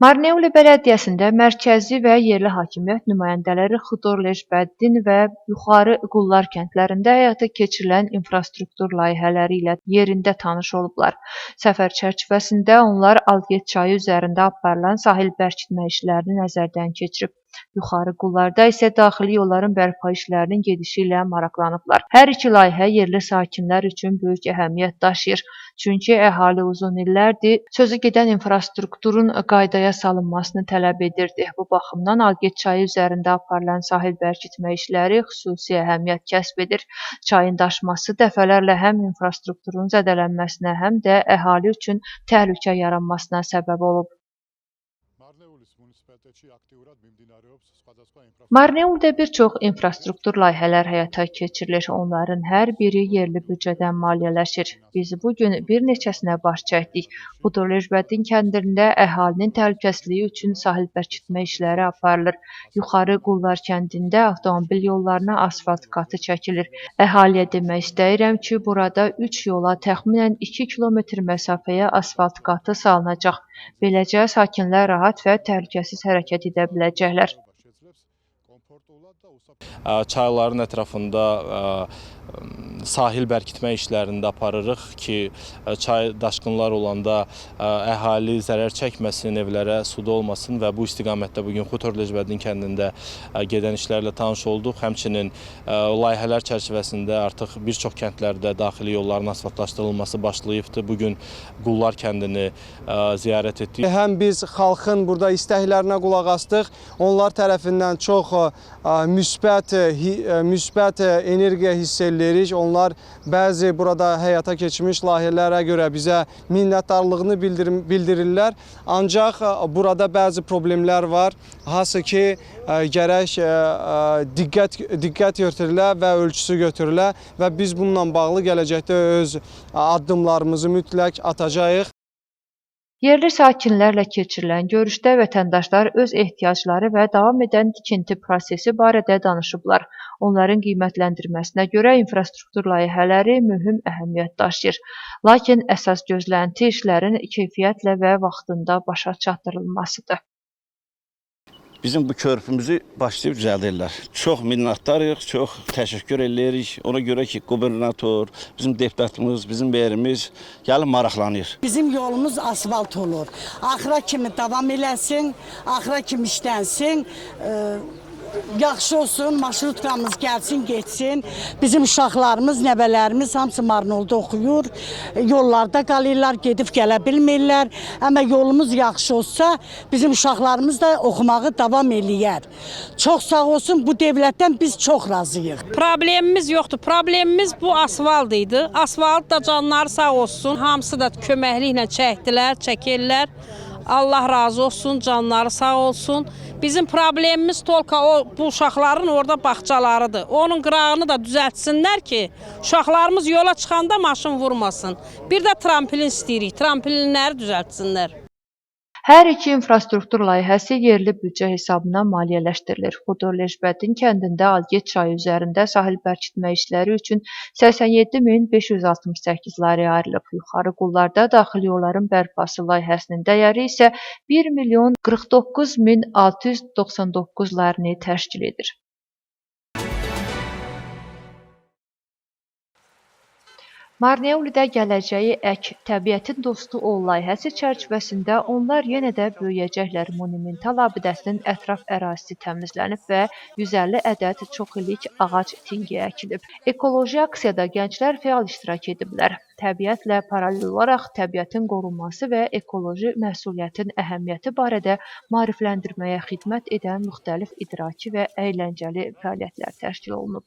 Marneuli Bələdiyyəsində mərkəzi və yerli hakimiyyət nümayəndələri Xudor Lejbəddin və Yuxarı Qullar kəndlərində həyata keçirilən infrastruktur layihələri ilə yerində tanış olublar. Səfər çərçivəsində onlar Alget çayı üzərində aparılan sahil bərkitmə işlərini nəzərdən keçirib. Yuxarı Qullarda isə daxili yolların bərpa işlərinin gedişi ilə maraqlanıblar. Hər iki layihə yerli sakinlər üçün böyük əhəmiyyət daşıyır. Çünki əhali uzun illərdir sözü gedən infrastrukturun qaydaya salınmasını tələb edirdi. Bu baxımdan Alget çayı üzərində aparılan sahil bərkitmə işləri xüsusi əhəmiyyət kəsb edir. Çayın daşması dəfələrlə həm infrastrukturun zədələnməsinə, həm də əhali üçün təhlükə yaranmasına səbəb olub. Marneulidə bir çox infrastruktur layihələr həyata keçirilir. Onların hər biri yerli büdcədən maliyyələşir. Biz bu gün bir neçəsinə baş çəkdik. Xudor Lejbəddin kəndində əhalinin təhlükəsizliyi üçün sahil bərkitmə işləri aparılır. Yuxarı Qullar kəndində avtomobil yollarına asfalt qatı çəkilir. Əhaliyə demək istəyirəm ki, burada 3 yola təxminən 2 kilometr məsafəyə asfalt qatı salınacaq. Beləcə sakinlər rahat və təhlükəsiz hərəkət edə biləcəklər. Çayların ətrafında sahil bərkitmə işlərini də aparırıq ki, çay daşqınlar olanda əhali zərər çəkməsin, evlərə su dolmasın və bu istiqamətdə bugün Xudor Lejbəddin kəndində gedən işlərlə tanış olduq. Həmçinin layihələr çərçivəsində artıq bir çox kəndlərdə daxili yolların asfaltlaşdırılması başlayıbdır. Bugün Qullar kəndini ziyarət etdik. Həm biz xalqın burada istəklərinə qulaq asdıq, onlar tərəfindən çox müsbət energiya hiss edirik. Onlar bəzi burada həyata keçmiş layihələrə görə bizə minnətdarlığını bildirirlər. Ancaq burada bəzi problemlər var. Hansı ki, gərək diqqət götürülə və ölçüsü götürülə və biz bununla bağlı gələcəkdə öz addımlarımızı mütləq atacağıq. Yerli sakinlərlə keçirilən görüşdə vətəndaşlar öz ehtiyacları və davam edən tikinti prosesi barədə danışıblar. Onların qiymətləndirməsinə görə infrastruktur layihələri mühüm əhəmiyyət daşıyır. Lakin əsas gözlənti işlərin keyfiyyətlə və vaxtında başa çatdırılmasıdır. Bizim bu körpümüzü başlayıb düzəldirlər. Çox minnətdarıq, çox təşəkkür edirik. Ona görə ki, qubernator, bizim deputatımız, bizim merimiz gəlib maraqlanır. Bizim yolumuz asfalt olur. Axıra kimi davam eləsin, axıra kimi işlənsin. Yaxşı olsun, marşrutkamız gəlsin, getsin. Bizim uşaqlarımız, nəvələrimiz hamısı Marnolda oxuyur. Yollarda qalırlar, gedib gələ bilmirlər. Amma yolumuz yaxşı olsa, bizim uşaqlarımız da oxumağı davam eləyər. Çox sağ olsun, bu dövlətdən biz çox razıyıq. Problemimiz yoxdur. Problemimiz bu asfalt idi. Asfalt da canları sağ olsun. Hamısı da köməkliklə çəkdilər, çəkirlər. Allah razı olsun, canları sağ olsun. Bizim problemimiz tolka o bu uşaqların orada bağçalarıdır. Onun qırağını da düzəltsinlər ki, uşaqlarımız yola çıxanda maşın vurmasın. Bir də tramplin istəyirik, trampolinləri düzəltsinlər. Hər iki infrastruktur layihəsi yerli büdcə hesabına maliyyələşdirilir. Xudor Lejbəddin kəndində Alget çayı üzərində sahil bərkitmə işləri üçün 87.568 lari ayrılıb. Yuxarı Qullarda daxili yolların bərpası layihəsinin dəyəri isə 1.049.699 larini təşkil edir. Marneulidə gələcəyi ək, təbiətin dostu ol layihəsi çərçivəsində onlar yenə də böyüyəcəklər monumental abidəsinin ətraf ərazisi təmizlənib və 150 ədəd çox illik ağac tingi əkilib. Ekoloji aksiyada gənclər fəal iştirak ediblər. Təbiətlə paralel olaraq təbiətin qorunması və ekoloji məsuliyyətin əhəmiyyəti barədə maarifləndirməyə xidmət edən müxtəlif idraki və əyləncəli fəaliyyətlər təşkil olunub.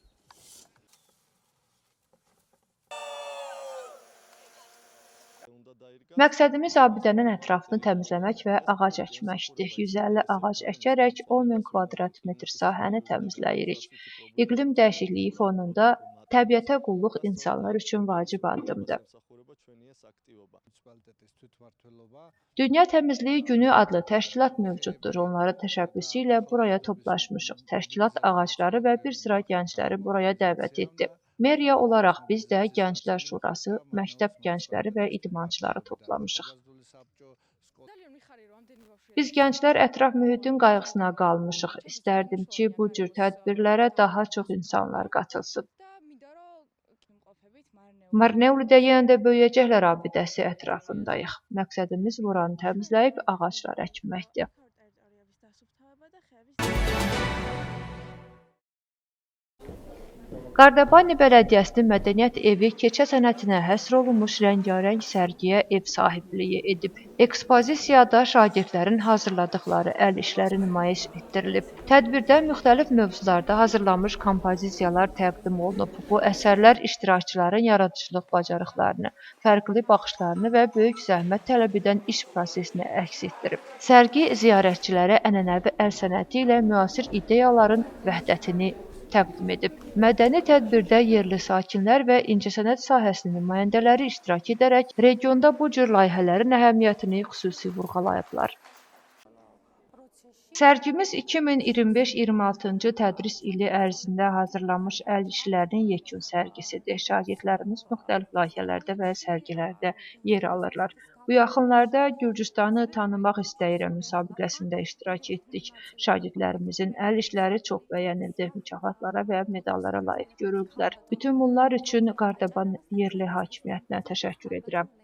Məqsədimiz abidənin ətrafını təmizləmək və ağac əkməkdir. 150 ağac əkərək 10.000 kvadrat metr sahəni təmizləyirik. İqlim dəyişikliyi fonunda təbiətə qulluq insanlar üçün vacib addımdır. Dünya Təmizliyi Günü adlı təşkilat mövcuddur. Onların təşəbbüsü ilə buraya toplaşmışıq. Təşkilat ağacları və bir sıra gəncləri buraya dəvət etdi. Meriya olaraq biz də Gənclər Şurası, məktəb gəncləri və idmançıları toplamışıq. Biz gənclər ətraf mühitin qayğısına qalmışıq. İstərdim ki, bu cür tədbirlərə daha çox insanlar qatılsın. Marneulidə yenə də böyüyəcəklər abidəsi ətrafındayıq. Məqsədimiz buranı təmizləyib ağaclar əkməkdir. Qardabani Bələdiyyəsinin Mədəniyyət Evi keçə sənətinə həsr olunmuş rəngarəng sərgiyə ev sahibliyi edib. Ekspozisiyada şagirdlərin hazırladıqları əl işləri nümayiş etdirilib. Tədbirdə müxtəlif mövzularda hazırlanmış kompozisiyalar təqdim olunub. Bu əsərlər iştirakçıların yaradıcılıq bacarıqlarını, fərqli baxışlarını və böyük zəhmət tələb edən iş prosesini əks etdirib. Sərgi ziyarətçilərə ənənəvi əl sənəti ilə müasir ideyaların vəhdətini təqdim edib. Mədəni tədbirdə yerli sakinlər və incəsənət sahəsinin nümayəndələri iştirak edərək regionda bu cür layihələrin əhəmiyyətini xüsusi vurğulayıblar. Sərgimiz 2025-26-cı tədris ili ərzində hazırlanmış əl işlərinin yekun sərgisidir. Şagirdlərimiz müxtəlif layihələrdə və sərgilərdə yer alırlar. Bu yaxınlarda Gürcüstanı tanımaq istəyirəm müsabiqəsində iştirak etdik. Şagirdlərimizin əl işləri çox bəyənildi, mükafatlara və medallara layiq görüldülər. Bütün bunlar üçün Qardaban yerli hakimiyyətinə təşəkkür edirəm.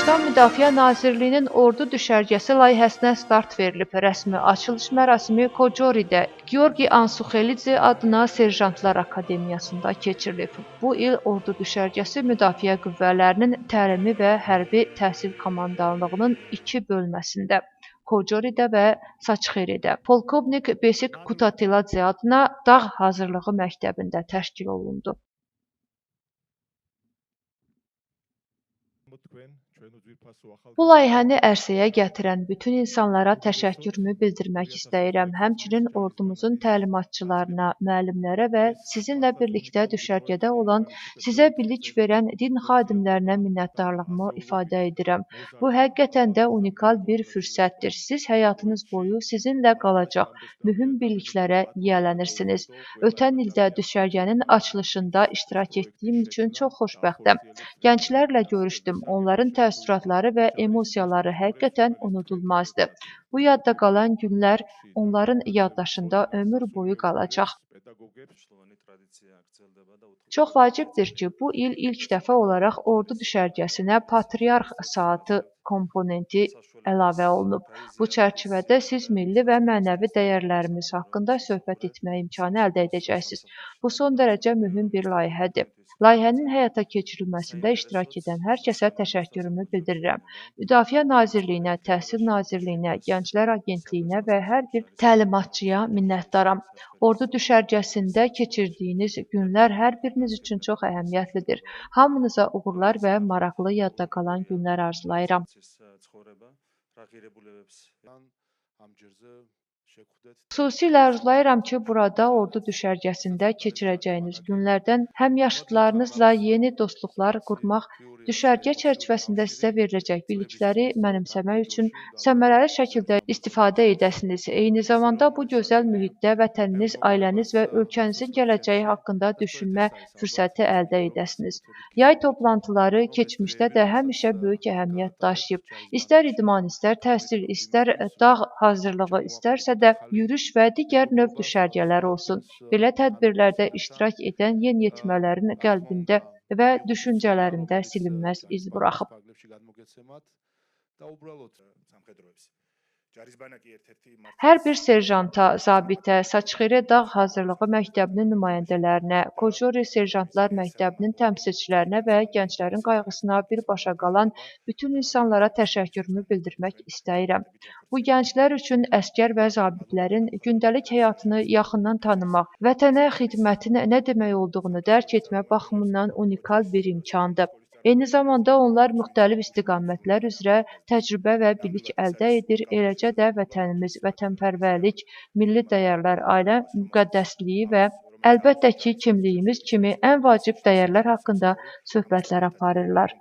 Gürcüstan Müdafiə Nazirliyinin Ordu düşərgəsi layihəsinə start verilib. Rəsmi açılış mərasimi Kocoridə Georgi Ansuxelidze adına Serjantlar Akademiyasında keçirilib. Bu il Ordu düşərgəsi Müdafiə Qüvvələrinin Təlimi və Hərbi Təhsil Komandanlığının iki bölməsində, Kocoridə və Saçxeridə, Polkovnik Besik Kutateladze adına Dağ Hazırlığı Məktəbində təşkil olundu. Bu layihəni ərsəyə gətirən bütün insanlara təşəkkürümü bildirmək istəyirəm. Həmçinin ordumuzun təlimatçılarına, müəllimlərə və sizinlə birlikdə düşərgədə olan, sizə bilik verən din xadimlərinə minnətdarlığımı ifadə edirəm. Bu həqiqətən də unikal bir fürsətdir. Siz həyatınız boyu sizinlə qalacaq mühüm biliklərə yiyələnirsiniz. Ötən ildə düşərgənin açılışında iştirak etdiyim üçün çox xoşbəxtəm. Gənclərlə görüşdüm. Onların təəssüratları və emosiyaları həqiqətən unudulmazdı. Bu yadda qalan günlər onların yaddaşında ömür boyu qalacaq. Çox vacibdir ki, bu il ilk dəfə olaraq ordu düşərgəsinə patriarx saatı komponenti əlavə olunub. Bu çərçivədə siz milli və mənəvi dəyərlərimiz haqqında söhbət etmək imkanı əldə edəcəksiniz. Bu son dərəcə mühüm bir layihədir. Layihənin həyata keçirilməsində iştirak edən hər kəsə təşəkkürümü bildirirəm. Müdafiə Nazirliyinə, Təhsil Nazirliyinə, Gənclər Agentliyinə və hər bir təlimatçıya minnətdaram. Ordu düşərgəsində keçirdiyiniz günlər hər biriniz üçün çox əhəmiyyətlidir. Hamınıza uğurlar və maraqlı yadda qalan günlər arzulayıram. Xüsusilə arzulayıram ki, burada ordu düşərgəsində keçirəcəyiniz günlərdən həmyaşıdlarınızla yeni dostluqlar qurmaq, düşərgə çərçivəsində sizə veriləcək bilikləri mənimsəmək üçün səmərəli şəkildə istifadə edəsiniz. Eyni zamanda bu gözəl mühitdə vətəniniz, ailəniz və ölkənizin gələcəyi haqqında düşünmə fürsəti əldə edəsiniz. Yay toplantıları keçmişdə də həmişə böyük əhəmiyyət daşıyıb. İstər idman, istər təhsil, istər dağ hazırlığı, istərsə də yürüyüş və digər növ düşərgələr olsun. Belə tədbirlərdə iştirak edən yeniyetmələrin qəlbində və düşüncələrində silinməz iz buraxıb. Hər bir serjanta, zabitə, Saçxeri Dağ Hazırlığı Məktəbinin nümayəndələrinə, Kocori Serjantlar Məktəbinin təmsilçilərinə və gənclərin qayğısına birbaşa qalan bütün insanlara təşəkkürümü bildirmək istəyirəm. Bu gənclər üçün əsgər və zabitlərin gündəlik həyatını yaxından tanımaq, vətənə xidmətin nə demək olduğunu dərk etmə baxımından unikal bir imkandır. Eyni zamanda onlar müxtəlif istiqamətlər üzrə təcrübə və bilik əldə edir, eləcə də vətənimiz, vətənpərvərlik, milli dəyərlər, ailə müqəddəsliyi və əlbəttə ki, kimliyimiz kimi ən vacib dəyərlər haqqında söhbətlər aparırlar.